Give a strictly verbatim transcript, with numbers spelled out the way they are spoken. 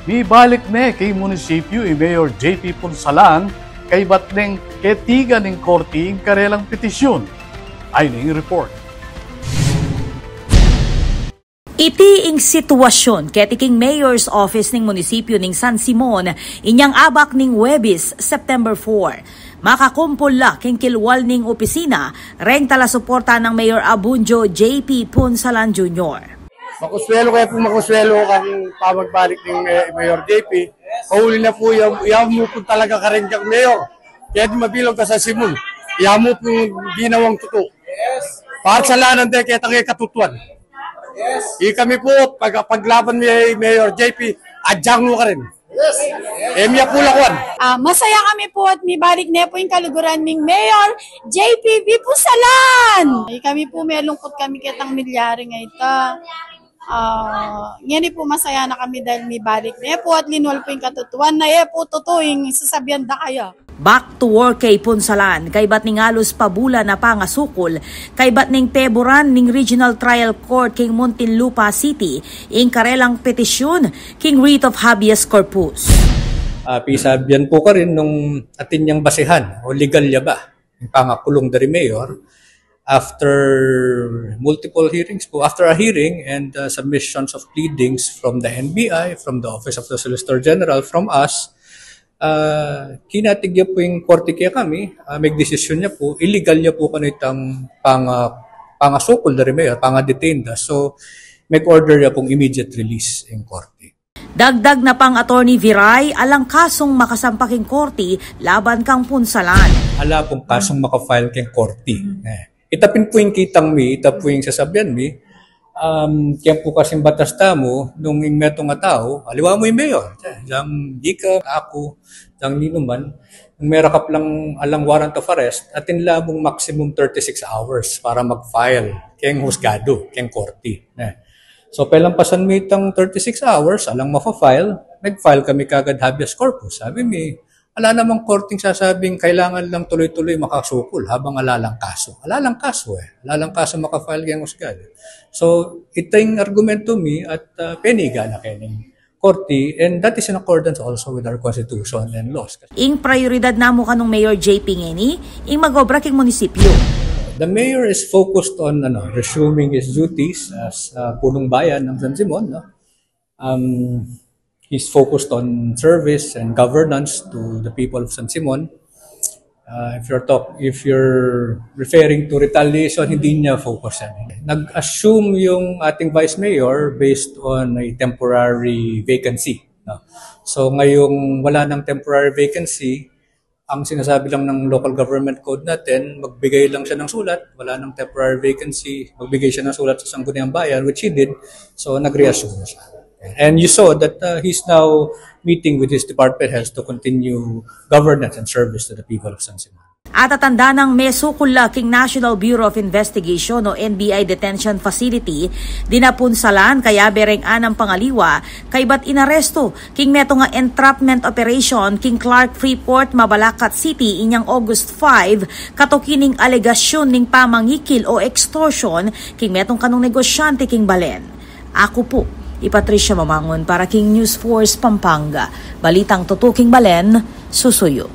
Mibalik ne king munisipyu i Mayor J P Punsalan kaybat neng ketigan ning korti ing karelang petisyun. Ayni ing report. Iti ing sitwasyun keti king Mayor's Office ning munisipyu ning San Simon inyang abak ning Huwebes, September four. Makakumpul la king kilwal ning opisina reng talasuporta nang Mayor Abundio J P Punsalan Junior. Makuswelu kaya pu, makuswelu kang pamagbalik ning, eh, Mayor J P. Kauli na pu, ya, ya mu pu talaga kareng kang Mayor. Keti mabilug ka San Simon. Ya mu pu ginawang tutu. Para sa lanan de, ketang e katutuan. Ikami pu, pag-, paglaban mi, Mayor J P, agyang mu karin. E mi apulakuan. Ah, masaya kami pu at mibalik ne pu ing kaluguran ming Mayor J P V Punsalan. Ikami pu, melungkut kami ketang milyari ngeni. Ah, ngeni pu masaya na kami dahil mibalik ne pu at linwal pu ing katutuan na e pu tutu ing sasabian da kaya. Back to work kay Punsalan, kaybat ning alus pa bulan a pangasukul, kaybat neng peburan ning Regional Trial Court king Muntinlupa City ing karelang petisyun king writ of habeas corpus. Ah, pisabian pu karin nung atin yang basihan o legal ya ba ing pangakulung da ri Mayor, after multiple hearings pu, after a hearing and, uh, submissions of pleadings from the N B I, from the Office of the Solicitor General, from us, uh, kinatig ya pu ing korti kekami, uh, megdesisyon ya pu, illegal ya pu kanu itang pang-, uh, pangasukul da ri Mayor, panga-detain da. So, meg-order ya pung immediate release ing korti. Dagdag na pang Attorney Viray, alang kasung makasampa king korti laban kang Punsalan. Ala pung kasung maka-file king korti. Eh, ita pin pu ing kitang mi, ita pu ing sasabian mi, um, kaya pu kasing batas tamu, nung ing metung a tau, aliwa mu ing Mayor, eh, yang ika, aku, yang ninuman, nung merakap lang alang warrant of arrest, atin la mung maximum thirty-six hours para mag-file keng husgado, keng korti. Eh, So, pelampasan mi itang thirty-six hours, alang mafa-file, nag-file kami kagad habeas corpus. Sabi mi, ala namang korting sasabing kailangan lang tuloy-tuloy makasukul habang ala lang kasu. Ala lang kasu e. Ala lang kasu maka-file keng husgado. So, ita ing argumento mi at, ah, peniga na keni ning korti, and that is in accordance also with our constitution and laws. Ing prayoridad namu kanung Mayor J P ngeni, ing mag-obra king munisipyu. The mayor is focused on, ano, resuming his duties as, uh, punong bayan ng San Simon, no? Um, he's focused on service and governance to the people of San Simon. Uh, if you're talk-, if you're referring to retaliation, hindi niya focus yan. Nag-assume yung ating vice mayor based on a temporary vacancy, no? So, ngayong wala ng temporary vacancy, ang sinasabi lang ng local government code natin, magbigay lang siya ng sulat, wala nang temporary vacancy, magbigay siya ng sulat sa Sangguniang Bayan, which he did, so nag-reassume siya. And you saw that, uh, he's now meeting with his department heads to continue governance and service to the people of San Simon. At atatanda nang mesukul la king National Bureau of Investigation o N B I detention facility dina Punsalan, kayabe reng anam pang aliwa, kaybat inaresto king metung a entrapment operation king Clark Freeport, Mabalacat City, inyang August five, katuki ning alegasyun ning pamangikil o extortion king metung kanung negosyante king balen. Aku pu i Patricia Mamangun para king News Force Pampanga. Balitang tutu king balen, susuyu.